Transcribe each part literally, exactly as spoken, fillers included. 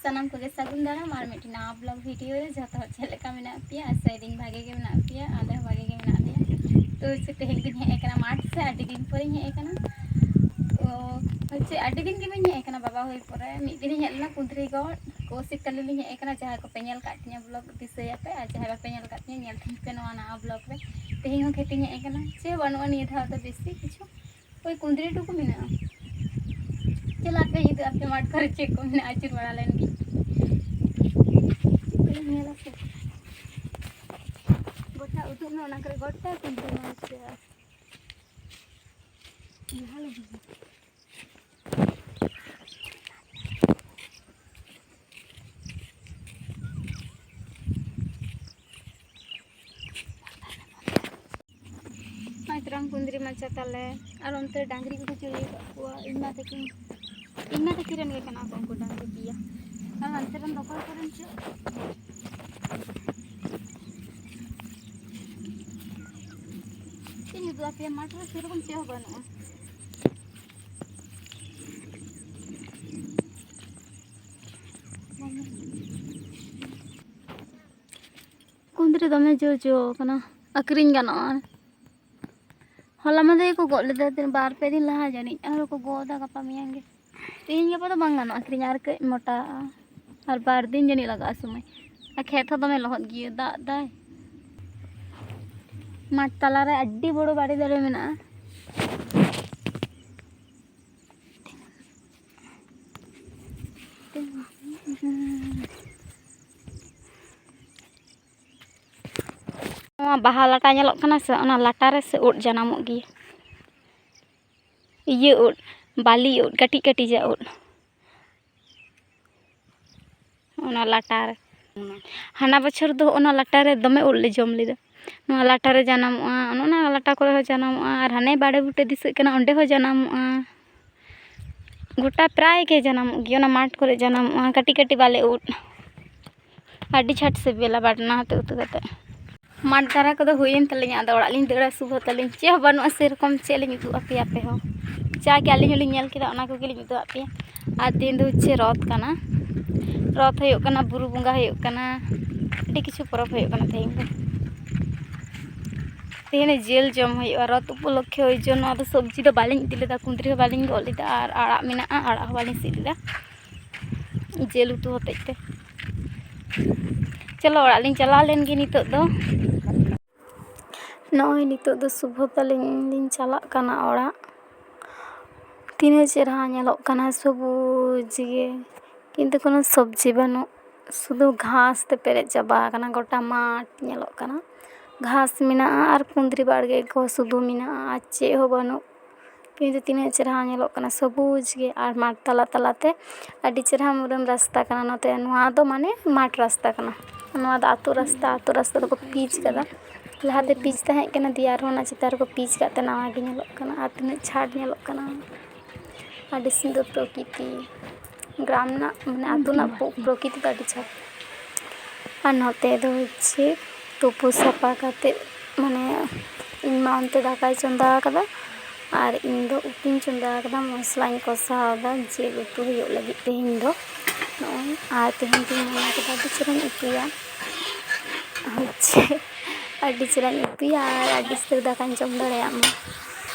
ᱥᱟᱱᱟᱢ ᱠᱚᱜᱮ ᱥᱟᱹᱜᱩᱱ ᱫᱟᱨᱟᱢ ᱟᱨ ᱢᱤᱫᱴᱤᱡ ᱱᱟᱣᱟ ᱵᱞᱚᱜ ᱵᱷᱤᱰᱤᱭᱳ ᱨᱮ᱾ ᱡᱚᱛᱚ ᱦᱚᱲ ᱪᱮᱫ ᱞᱮᱠᱟ ᱢᱮᱱᱟᱜ ᱯᱮᱭᱟ? ᱟᱥᱟᱭᱮᱫᱟᱹᱧ ᱵᱷᱟᱜᱮ ᱜᱮ ᱢᱮᱱᱟᱜ ᱯᱮᱭᱟ, ᱟᱞᱮ ᱦᱚᱸ ᱵᱷᱟᱜᱮ ᱜᱮ ᱢᱮᱱᱟᱜ ᱞᱮᱭᱟ᱾ ᱛᱚ ᱪᱮᱫ, ᱛᱮᱦᱮᱧ ᱜᱤᱧ ᱦᱮᱡ ᱟᱠᱟᱱᱟ ᱢᱟᱴᱷ ᱥᱮ, ᱟᱹᱰᱤ ᱫᱤᱱ ᱯᱚᱨᱮᱧ ᱦᱮᱡ ᱟᱠᱟᱱᱟ᱾ ᱛᱚ ᱪᱮᱫ, ᱟᱹᱰᱤ ᱫᱤᱱ ᱜᱮ ᱵᱟᱹᱧ ᱦᱮᱡ ᱟᱠᱟᱱᱟ ᱵᱟᱵᱟ ᱦᱩᱭ ᱯᱚᱨᱮ᱾ ᱢᱤᱫ ᱫᱤᱱᱤᱧ ᱦᱮᱡ ᱞᱮᱱᱟ ᱠᱩᱸᱫᱽᱨᱤ ᱜᱚᱫ, ᱠᱚᱥᱤᱠ ᱛᱟᱞᱤ ᱞᱤᱧ ᱦᱮᱡ ᱟᱠᱟᱱᱟ᱾ ᱡᱟᱦᱟᱸᱭ ᱠᱚᱯᱮ ᱧᱮᱞ ᱠᱟᱜ ᱛᱤᱧᱟ ᱵᱞᱚᱜ ᱫᱤᱥᱟᱹᱭᱟᱯᱮ, ᱟᱨ ᱡᱟᱦᱟᱸᱭ ᱵᱟᱯᱮ ᱧᱮᱞ ᱠᱟᱜ ᱛᱤᱧᱟ ᱧᱮᱞ ᱛᱤᱧ ᱯᱮ ᱱᱚᱣᱟ ᱱᱟᱣᱟ ᱵᱞᱚᱜ ᱨᱮ᱾ ᱛᱮᱦᱮᱧ ᱦᱚᱸ ᱠᱷᱮᱛᱤᱧ ᱦᱮᱡ ᱟᱠᱟᱱᱟ, ᱪᱮᱫ ᱦᱚᱸ ᱵᱟᱹᱱᱩᱜᱼᱟ ᱱᱤᱭᱟᱹ ᱫᱷᱟᱣ ᱫᱚ ᱵᱮᱥᱤ ᱠᱤᱪᱷᱩ᱾ ᱳᱭ ᱠᱩᱸᱫᱽᱨᱤ ᱴᱩᱠᱩ ᱢᱮᱱᱟᱜᱼᱟ᱾ ᱪᱚᱞᱚ ᱟᱯᱮ ᱤᱫᱤ ᱟᱯᱮ ᱢᱟᱴᱷ ᱠᱚᱨᱮ ᱪᱮᱫ ᱠᱚ ᱢᱮᱱᱟᱜᱼᱟ, ᱟᱹᱪᱩᱨ ᱵᱟᱲᱟ ᱞᱮᱱ ᱜᱤᱧ᱾ ᱪᱮᱫ ᱮᱢ ᱧᱮᱞᱟ ᱥᱮ? ᱜᱚᱴᱟ ᱩᱫᱩᱜ ᱢᱮ, ᱚᱱᱟ ᱠᱚᱨᱮ ᱜᱚᱴᱟ ᱠᱩᱸᱫᱽᱨᱤ ᱢᱮᱱᱟᱜᱼᱟ᱾ ᱞᱟᱦᱟ ᱞᱮ ᱦᱤᱡᱩᱜᱼᱟ᱾ ᱱᱚᱜᱼᱚᱭ ᱛᱚᱨᱟᱝ ᱠᱩᱸᱫᱽᱨᱤ ᱢᱟᱪᱟ ᱛᱟᱞᱮ, ᱟᱨ ᱚᱱᱛᱮ ᱰᱟᱝᱨᱤ ᱠᱚᱠᱚ ᱪᱟᱹᱲᱤ ᱟᱠᱟᱫ ᱠᱚᱣᱟ᱾ ᱤᱧ ᱢᱟ ᱛᱟᱹᱠᱤᱱ, ᱤᱧ ᱢᱟ ᱛᱟᱹᱠᱤᱱ ᱨᱮᱱ ᱜᱮ ᱠᱟᱱᱟ ᱠᱚ ᱩᱱᱠᱩ ᱰᱟᱝᱨᱤ ᱯᱮᱭᱟ᱾ ᱟᱨ ᱚᱱᱛᱮ ᱨᱮᱱ ᱫᱚ ᱚᱠᱚᱭ ᱠᱚᱨᱮᱱ ᱪᱚ? ᱪᱮᱫ ᱤᱧ ᱩᱫᱩᱜ ᱟᱯᱮᱭᱟ, ᱢᱟᱴᱷ ᱨᱮ ᱥᱮᱨᱚᱠᱚᱢ ᱪᱮᱫ ᱦᱚᱸ ᱵᱟᱹᱱᱩᱜᱼᱟ᱾ ᱠᱩᱸᱫᱽᱨᱤ ᱫᱚᱢᱮ ᱡᱚ ᱡᱚ ᱠᱟᱱᱟ, ᱟᱹᱠᱷᱨᱤᱧ ᱜᱟᱱᱚᱜᱼᱟ᱾ ᱦᱚᱞᱟ ᱢᱟᱫᱷᱮᱨ ᱜᱮᱠᱚ ᱜᱚᱫ ᱞᱮᱫᱟ, ᱛᱤᱱᱟᱹᱜ, ᱵᱟᱨ ᱯᱮ ᱫᱤᱱ ᱞᱟᱦᱟ ᱡᱟᱹᱱᱤᱡ, ᱟᱨᱦᱚᱸ ᱠᱚ ᱜᱚᱫᱟ ᱜᱟᱯᱟ ᱢᱮᱭᱟᱝ ᱜᱮ᱾ ᱛᱮᱦᱮᱧ ᱜᱟᱯᱟ ᱫᱚ ᱵᱟᱝ ᱜᱟᱱᱚᱜᱼᱟ ᱟᱹᱠᱷᱨᱤᱧ, ᱟᱨ ᱠᱟᱹᱡ ᱢᱚᱴᱟᱜᱼᱟ, ᱟᱨ ᱵᱟᱨ ᱫᱤᱱ ᱡᱟᱹᱱᱤᱡ ᱞᱟᱜᱟᱜᱼᱟ ᱥᱚᱢᱚᱭ᱾ ᱟᱨ ᱠᱷᱮᱛ ᱦᱚᱸ ᱫᱚᱢᱮ ᱞᱚᱦᱚᱫ ᱜᱮᱭᱟ, ᱫᱟᱜ ᱫᱟᱭ᱾ ᱢᱟᱴᱷ ᱛᱟᱞᱟᱨᱮ ᱟᱹᱰᱤ ᱵᱚᱲᱚ ᱵᱟᱲᱮ ᱫᱟᱨᱮ ᱢᱮᱱᱟᱜᱼᱟ᱾ ᱱᱚᱣᱟ ᱵᱟᱦᱟ ᱞᱟᱴᱟ ᱧᱮᱞᱚᱜ ᱠᱟᱱᱟ ᱥᱮ, ᱚᱱᱟ ᱞᱟᱴᱟ ᱨᱮ ᱥᱮ ᱩᱫ ᱡᱟᱱᱟᱢᱚᱜ ᱜᱮᱭᱟ᱾ ᱤᱭᱟᱹ ᱩᱫ, ᱵᱟᱹᱞᱤ ᱩᱫ, ᱠᱟᱹᱴᱤᱡ ᱠᱟᱹᱴᱤᱡᱟᱜ ᱩᱫ᱾ ᱚᱱᱟ ᱞᱟᱴᱟ ᱨᱮ, ᱦᱟᱱᱟ ᱵᱚᱪᱷᱚᱨ ᱫᱚ ᱚᱱᱟ ᱞᱟᱴᱟ ᱨᱮ ᱫᱚᱢᱮ ᱩᱫ ᱞᱮ ᱡᱚᱢ ᱞᱮᱫᱟ᱾ ᱱᱚᱣᱟ ᱞᱟᱴᱟ ᱨᱮ ᱡᱟᱱᱟᱢᱚᱜᱼᱟ, ᱚᱱᱟ ᱞᱟᱴᱟ ᱠᱚᱨᱮ ᱦᱚᱸ ᱡᱟᱱᱟᱢᱚᱜᱼᱟ, ᱟᱨ ᱦᱟᱱᱮ ᱵᱟᱲᱮ ᱵᱩᱴᱟᱹ ᱫᱤᱥᱟᱹᱜ ᱠᱟᱱᱟ, ᱚᱸᱰᱮ ᱦᱚᱸ ᱡᱟᱱᱟᱢᱚᱜᱼᱟ᱾ ᱜᱚᱴᱟ ᱯᱨᱟᱭ ᱜᱮ ᱡᱟᱱᱟᱢᱚᱜ ᱜᱮᱭᱟ, ᱚᱱᱟ ᱢᱟᱴᱷ ᱠᱚᱨᱮ ᱡᱟᱱᱟᱢᱚᱜᱼᱟ ᱠᱟᱹᱴᱤᱡ ᱠᱟᱹᱴᱤᱡ ᱵᱟᱞᱮ ᱩᱫ᱾ ᱟᱹᱰᱤ ᱪᱷᱟᱴ ᱥᱤᱵᱤᱞᱟ ᱵᱟᱴᱱᱟ ᱟᱛᱮ ᱩᱛᱩ ᱠᱟᱛᱮ᱾ ᱢᱟᱴᱷ ᱫᱟᱨᱟ ᱠᱚᱫᱚ ᱦᱩᱭᱮᱱ ᱛᱟᱹᱞᱤᱧᱟ, ᱟᱫᱚ ᱚᱲᱟᱜ ᱞᱤᱧ ᱫᱟᱹᱲᱟ᱾ ᱥᱩᱵᱷᱚ ᱛᱟᱹᱞᱤᱧ ᱪᱮᱫ ᱦᱚᱸ ᱵᱟᱹᱱᱩᱜᱼᱟ ᱥᱮᱨᱚᱠᱚᱢ, ᱪᱮᱫ ᱞᱤᱧ ᱩᱫᱩᱜ ᱟᱯᱮᱭᱟ ᱟᱯᱮ ᱦᱚᱸ? ᱡᱟᱜᱮ ᱟᱹᱞᱤᱧ ᱦᱚᱸᱞᱤᱧ ᱧᱮᱞ ᱠᱮᱫᱟ, ᱚᱱᱟ ᱠᱚᱜᱮ ᱞᱤᱧ ᱩᱫᱩᱜ ᱟᱫ ᱯᱮᱭᱟ᱾ ᱟᱨ ᱛᱮᱦᱮᱧ ᱫᱚ ᱦᱚᱪᱪᱷᱮ ᱨᱚᱛᱷ ᱠᱟᱱᱟ, ᱨᱚᱛ ᱦᱩᱭᱩᱜ ᱠᱟᱱᱟ, ᱵᱩᱨᱩ ᱵᱚᱸᱜᱟ ᱦᱩᱭᱩᱜ ᱠᱟᱱᱟ, ᱟᱹᱰᱤ ᱠᱤᱪᱷᱩ ᱯᱚᱨᱚᱵᱽ ᱦᱩᱭᱩᱜ ᱠᱟᱱᱟ ᱛᱮᱦᱮᱧ ᱫᱚ᱾ ᱛᱮᱦᱮᱧ ᱡᱤᱞ ᱡᱚᱢ ᱦᱩᱭᱩᱜᱼᱟ ᱨᱚᱛ ᱩᱯᱚᱞᱚᱠᱠᱷᱮ, ᱳᱭ ᱡᱚᱱᱱᱚ ᱟᱫᱚ ᱥᱚᱵᱽᱡᱤ ᱫᱚ ᱵᱟᱹᱞᱤᱧ ᱤᱫᱤ ᱞᱮᱫᱟ, ᱠᱩᱸᱫᱽᱨᱤ ᱦᱚᱸ ᱵᱟᱹᱞᱤᱧ ᱜᱚᱫ ᱞᱮᱫᱟ ᱟᱨ ᱟᱲᱟᱜ ᱢᱮᱱᱟᱜᱼᱟ, ᱟᱲᱟᱜ ᱦᱚᱸ ᱵᱟᱹᱞᱤᱧ ᱥᱤᱫ ᱞᱮᱫᱟ ᱡᱤᱞ ᱩᱛᱩ ᱦᱚᱛᱮᱡ ᱛᱮ᱾ ᱪᱚᱞᱚ ᱚᱲᱟᱜ ᱞᱤᱧ ᱪᱟᱞᱟᱣ ᱞᱮᱱ ᱜᱮ ᱱᱤᱛᱚᱜ ᱫᱚ᱾ ᱱᱚᱜᱼᱚᱭ ᱱᱤᱛᱚᱜ ᱫᱚ ᱥᱩᱵᱷᱚ ᱛᱟᱹᱞᱤᱧ ᱞᱤᱧ ᱪᱟᱞᱟᱜ ᱠᱟᱱᱟ ᱚᱲᱟᱜ᱾ ᱛᱤᱱᱟᱹᱜ ᱪᱮᱨᱦᱟ ᱧᱮᱞᱚᱜ ᱠᱟᱱᱟ ᱥᱚᱵᱩᱡ ᱜᱮ, ᱠᱤᱱᱛᱩ ᱠᱳᱱᱳ ᱥᱚᱵᱽᱡᱤ ᱵᱟᱹᱱᱩᱜ, ᱥᱩᱫᱷᱩ ᱜᱷᱟᱥ ᱛᱮ ᱯᱮᱨᱮᱡ ᱪᱟᱵᱟ ᱟᱠᱟᱱᱟ, ᱜᱚᱴᱟ ᱢᱟᱴᱷ ᱧᱮᱞᱚᱜ ᱠᱟᱱᱟ᱾ ᱜᱷᱟᱥ ᱢᱮᱱᱟᱜᱼᱟ ᱟᱨ ᱠᱩᱸᱫᱽᱨᱤ ᱵᱟᱲᱜᱮ ᱠᱚ ᱥᱩᱫᱷᱩ ᱢᱮᱱᱟᱜᱼᱟ, ᱟᱨ ᱪᱮᱫ ᱦᱚᱸ ᱵᱟᱹᱱᱩᱜ᱾ ᱠᱤᱱᱛᱩ ᱛᱤᱱᱟᱹᱜ ᱪᱮᱨᱦᱟ ᱧᱮᱞᱚᱜ ᱠᱟᱱᱟ, ᱥᱚᱵᱩᱡ ᱜᱮ, ᱟᱨ ᱢᱟᱴᱷ ᱛᱟᱞᱟ ᱛᱟᱞᱟᱛᱮ ᱟᱹᱰᱤ ᱪᱮᱨᱦᱟ ᱢᱩᱨᱟᱹᱢ ᱨᱟᱥᱛᱟ ᱠᱟᱱᱟ᱾ ᱱᱚᱛᱮ ᱱᱚᱣᱟ ᱫᱚ ᱢᱟᱱᱮ ᱢᱟᱴᱷ ᱨᱟᱥᱛᱟ ᱠᱟᱱᱟ, ᱱᱚᱣᱟ ᱫᱚ ᱟᱹᱛᱩ ᱨᱟᱥᱛᱟ, ᱟᱹᱛᱩ ᱨᱟᱥᱛᱟ ᱫᱚᱠᱚ ᱯᱤᱪ ᱠᱟᱫᱟ᱾ ᱞᱟᱦᱟᱛᱮ ᱯᱤᱪ ᱛᱟᱦᱮᱸ ᱠᱟᱱᱟ, ᱫᱤᱭᱮ ᱟᱨᱦᱚᱸ ᱚᱱᱟ ᱪᱮᱛᱟᱱ ᱨᱮᱠᱚ ᱯᱤᱪ ᱠᱟᱜ ᱛᱮ ᱱᱟᱣᱟ ᱜᱮ ᱧᱮᱞᱚᱜ ᱠᱟᱱᱟ᱾ ᱟᱨ ᱛᱤᱱᱟᱹᱜ ᱪᱷᱟᱴ ᱧᱮᱞᱚᱜ ᱠᱟᱱᱟ, ᱟᱹᱰᱤ ᱥᱩᱱᱫᱚᱨ ᱯᱨᱚᱠᱤᱛᱤ᱾ ᱜᱨᱟᱢ ᱨᱮᱱᱟᱜ, ᱢᱟᱱᱮ ᱟᱹᱛᱩ ᱨᱮᱱᱟᱜ ᱯᱨᱚᱠᱤᱛᱤ ᱫᱚ ᱟᱹᱰᱤ ᱪᱷᱟᱴ᱾ ᱟᱨ ᱱᱚᱛᱮ ᱫᱚ ᱦᱚᱪᱪᱷᱮ ᱛᱩᱯᱩ ᱥᱟᱯᱷᱟ ᱠᱟᱛᱮ, ᱢᱟᱱᱮ ᱤᱧ ᱢᱟ ᱚᱱᱛᱮ ᱫᱟᱠᱟᱭ ᱪᱚᱸᱫᱟ ᱟᱠᱟᱫᱟ ᱟᱨ ᱤᱧ ᱫᱚ ᱩᱛᱩᱧ ᱪᱚᱸᱫᱟ ᱟᱠᱟᱫᱟ, ᱢᱚᱥᱞᱟᱧ ᱠᱚᱥᱟᱣ ᱮᱫᱟ ᱡᱤᱞ ᱩᱛᱩ ᱦᱩᱭᱩᱜ ᱞᱟᱹᱜᱤᱫ ᱛᱮᱦᱮᱧ ᱫᱚ᱾ ᱱᱚᱜᱼᱚᱭ, ᱟᱨ ᱛᱮᱦᱮᱧ ᱫᱚᱧ ᱢᱚᱱᱮ ᱠᱮᱫᱟ ᱟᱹᱰᱤ ᱪᱮᱦᱨᱟᱧ ᱩᱛᱩᱭᱟ᱾ ᱦᱚᱪᱪᱷᱮ ᱟᱹᱰᱤ ᱪᱮᱦᱨᱟᱧ ᱩᱛᱩᱭᱟ ᱟᱨ ᱟᱹᱰᱤ ᱩᱥᱛᱟᱹᱨ ᱫᱟᱠᱟᱧ ᱡᱚᱢ ᱫᱟᱲᱮᱭᱟᱜ ᱢᱟ,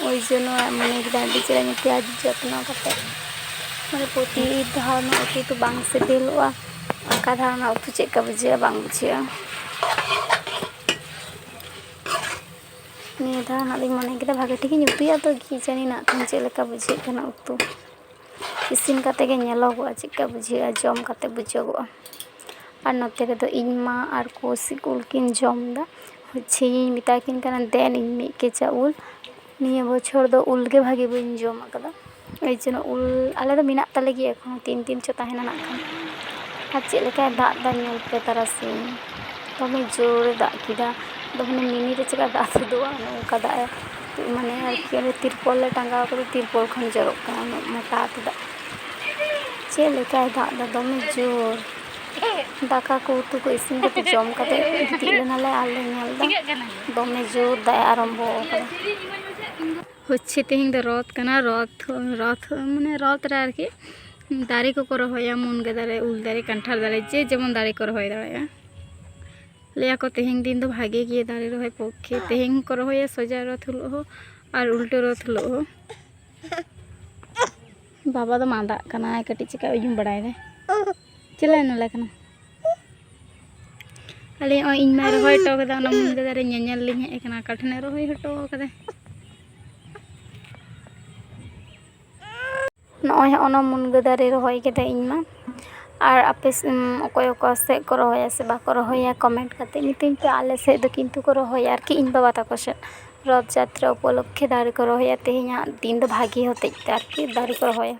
ᱳᱭ ᱡᱚᱱᱱᱚ ᱢᱚᱱᱮ ᱠᱮᱫᱟ ᱟᱹᱰᱤ ᱪᱮᱦᱨᱟᱧ ᱩᱛᱩᱭᱟ ᱟᱹᱰᱤ ᱡᱚᱛᱱᱚ ᱠᱟᱛᱮ᱾ ᱢᱟᱱᱮ ᱯᱨᱚᱛᱤ ᱫᱷᱟᱣ ᱨᱮᱱᱟᱜ ᱩᱛᱩ ᱫᱚ ᱵᱟᱝ ᱥᱤᱵᱤᱞᱚᱜᱼᱟ, ᱚᱠᱟ ᱫᱷᱟᱣ ᱨᱮᱱᱟᱜ ᱩᱛᱩ ᱪᱮᱫ ᱞᱮᱠᱟ ᱵᱩᱡᱷᱟᱹᱜᱼᱟ ᱵᱟᱝ ᱵᱩᱡᱷᱟᱹᱜᱼᱟ᱾ ᱱᱤᱭᱟᱹ ᱫᱷᱟᱣ ᱱᱟᱜ ᱞᱤᱧ ᱢᱚᱱᱮ ᱠᱮᱫᱟ ᱵᱷᱟᱜᱮ ᱴᱷᱤᱠ ᱤᱧ ᱩᱛᱩᱭᱟ, ᱛᱚ ᱠᱤ ᱡᱟᱹᱱᱤ ᱱᱟᱜ ᱠᱷᱟᱱ ᱪᱮᱫ ᱞᱮᱠᱟ ᱵᱩᱡᱷᱟᱹᱜ ᱠᱟᱱᱟ ᱩᱛᱩ᱾ ᱤᱥᱤᱱ ᱠᱟᱛᱮ ᱜᱮ ᱧᱮᱞᱚᱜᱚᱜᱼᱟ ᱪᱮᱫ ᱞᱮᱠᱟ ᱵᱩᱡᱷᱟᱹᱜᱼᱟ, ᱡᱚᱢ ᱠᱟᱛᱮ ᱵᱩᱡᱷᱟᱹᱜᱚᱜᱼᱟ᱾ ᱟᱨ ᱱᱚᱛᱮ ᱨᱮᱫᱚ ᱤᱧ ᱢᱟ ᱟᱨ ᱠᱚ ᱥᱤᱠᱩᱞ ᱠᱤᱱ ᱡᱚᱢ ᱮᱫᱟ᱾ ᱦᱚᱪᱪᱷᱮ ᱤᱧ ᱢᱮᱛᱟ ᱠᱤᱱ ᱠᱟᱱᱟ, "ᱫᱮᱱ ᱤᱧ ᱢᱤᱫ ᱠᱮᱪᱟ ᱩᱞ᱾" ᱱᱤᱭᱟᱹ ᱵᱚᱪᱷᱚᱨ ᱫᱚ ᱩᱞ ᱜᱮ ᱵᱷᱟᱜᱮ ᱵᱟᱹᱧ ᱡᱚᱢ ᱟᱠᱟᱫᱟ᱾ ᱮᱭ ᱡᱮᱱᱚ ᱩᱞ ᱟᱞᱮ ᱫᱚ ᱢᱮᱱᱟᱜ ᱛᱟᱞᱮ ᱜᱮᱭᱟ ᱮᱠᱷᱚᱱᱳ, ᱛᱤᱱ ᱛᱤᱱ ᱪᱚ ᱛᱟᱦᱮᱱᱟ ᱱᱟᱜ ᱠᱷᱟᱱ᱾ ᱟᱨ ᱪᱮᱫ ᱞᱮᱠᱟᱭ ᱫᱟᱜ ᱮᱫᱟ ᱧᱮᱞ ᱯᱮ ᱛᱟᱨᱟᱥᱤᱧ, ᱫᱚᱢᱮ ᱡᱳᱨᱮ ᱫᱟᱜ ᱠᱮᱫᱟ᱾ ᱟᱫᱚ ᱢᱟᱱᱮ ᱢᱤᱱᱤ ᱨᱮ ᱪᱮᱠᱟ ᱫᱟᱜ ᱛᱩᱫᱩᱜᱼᱟ, ᱚᱱᱮ ᱚᱱᱠᱟ ᱫᱟᱜ ᱮ, ᱢᱟᱱᱮ ᱟᱨᱠᱤ ᱚᱱᱮ ᱛᱤᱨᱯᱚᱞ ᱞᱮ ᱴᱟᱸᱜᱟᱣ ᱠᱟᱫᱟ, ᱛᱤᱨᱯᱚᱞ ᱠᱷᱚᱱ ᱡᱚᱨᱚᱜ ᱠᱟᱱᱟ, ᱩᱱᱟᱹᱜ ᱢᱚᱴᱟ ᱛᱮ ᱫᱟᱜ᱾ ᱪᱮᱫ ᱞᱮᱠᱟᱭ ᱫᱟᱜ ᱮᱫᱟ, ᱫᱚᱢᱮ ᱡᱳᱨ᱾ ᱫᱟᱠᱟ ᱠᱚ ᱩᱛᱩ ᱠᱚ ᱤᱥᱤᱱ ᱠᱟᱛᱮ ᱡᱚᱢ ᱠᱟᱛᱮ ᱜᱤᱛᱤᱡ ᱞᱮᱱᱟᱞᱮ ᱟᱨ ᱞᱮ ᱧᱮᱞ ᱮᱫᱟ ᱫᱚᱢᱮ ᱡᱳᱨ ᱫᱟᱜ ᱮ ᱟᱨᱟᱢᱵᱚ ᱟᱠᱟᱫᱟ᱾ ᱦᱚᱪᱪᱷᱮ ᱛᱮᱦᱮᱧ ᱫᱚ ᱨᱚᱛ ᱠᱟᱱᱟ, ᱨᱚᱛ, ᱨᱚᱛ ᱢᱟᱱᱮ ᱨᱚᱛ ᱨᱮ ᱟᱨᱠᱤ ᱫᱟᱨᱮ ᱠᱚᱠᱚ ᱨᱚᱦᱚᱭᱟ, ᱢᱩᱱᱜᱟᱹ ᱫᱟᱨᱮ, ᱩᱞ ᱫᱟᱨᱮ, ᱠᱟᱱᱴᱷᱟᱲ ᱫᱟᱨᱮ, ᱡᱮ ᱡᱮᱢᱚᱱ ᱫᱟᱨᱮ ᱠᱚ ᱨᱚᱦᱚᱭ ᱫᱟᱲᱮᱭᱟᱜᱼᱟ᱾ ᱞᱟᱹᱭᱟᱠᱚ ᱛᱮᱦᱮᱧ ᱫᱤᱱ ᱫᱚ ᱵᱷᱟᱜᱮ ᱜᱮᱭᱟ ᱫᱟᱨᱮ ᱨᱚᱦᱚᱭ ᱯᱚᱠᱠᱷᱮ᱾ ᱛᱮᱦᱮᱧ ᱦᱚᱸᱠᱚ ᱨᱚᱦᱚᱭᱟ ᱥᱚᱡᱟ ᱨᱚᱛᱷ ᱦᱤᱞᱳᱜ ᱦᱚᱸ ᱟᱨ ᱩᱞᱴᱟᱹ ᱨᱚᱛᱷ ᱦᱤᱞᱳᱜ ᱦᱚᱸ᱾ ᱵᱟᱵᱟ ᱫᱚ ᱢᱟᱸᱫᱟᱜ ᱠᱟᱱᱟᱭ, ᱠᱟᱹᱴᱤᱡ ᱪᱤᱠᱟ ᱩᱭᱩᱢ ᱵᱟᱲᱟᱭᱮᱫᱟᱭ᱾ ᱪᱮᱫ ᱞᱮ ᱱᱚᱰᱮ ᱠᱟᱱᱟ? ᱟᱞᱮ ᱱᱚᱜᱼᱚᱭ ᱤᱧ ᱢᱟᱭ ᱨᱚᱦᱚᱭ ᱦᱚᱴᱚ ᱠᱟᱫᱟ, ᱚᱱᱟ ᱢᱩᱱᱜᱟᱹ ᱫᱟᱨᱮ ᱧᱮᱧᱮᱞ ᱞᱤᱧ ᱦᱮᱡ ᱟᱠᱟᱱᱟ, ᱚᱠᱟ ᱴᱷᱮᱱᱮ ᱨᱚᱦᱚᱭ ᱦᱚᱴᱚ ᱠᱟᱫᱟ᱾ ᱱᱚᱜᱼᱚᱭ ᱦᱚᱸᱜᱼᱚ ᱱᱟ ᱢᱩᱱᱜᱟᱹ ᱫᱟᱨᱮ ᱨᱚᱦᱚᱭ ᱠᱮᱫᱟ ᱤᱧ ᱢᱟ᱾ ᱟᱨ ᱟᱯᱮ ᱥᱮ-, ᱚᱠᱚᱭ ᱚᱠᱟ ᱥᱮᱫ ᱠᱚ ᱨᱚᱦᱚᱭᱟ ᱥᱮ ᱵᱟᱠᱚ ᱨᱚᱦᱚᱭᱟ, comment ᱠᱟᱛᱮ ᱢᱤᱛᱟᱹᱧ ᱯᱮ᱾ ᱟᱞᱮ ᱥᱮᱫ ᱫᱚ ᱠᱤᱱᱛᱩ ᱠᱚ ᱨᱚᱦᱚᱭᱟ ᱟᱨᱠᱤ, ᱤᱧ ᱵᱟᱵᱟ ᱛᱟᱠᱚ ᱥᱮᱫ᱾ ᱨᱚᱛᱷ ᱡᱟᱛᱨᱟ ᱩᱯᱚᱞᱚᱠᱠᱷᱮ ᱫᱟᱨᱮ ᱠᱚ ᱨᱚᱦᱚᱭᱟ, ᱛᱮᱦᱮᱧᱟᱜ ᱫᱤᱱ ᱫᱚ ᱵᱷᱟᱜᱮ ᱦᱚᱛᱮᱡ ᱛᱮ ᱟᱨᱠᱤ ᱫᱟᱨᱮ ᱠᱚ ᱨᱚᱦᱚᱭᱟ᱾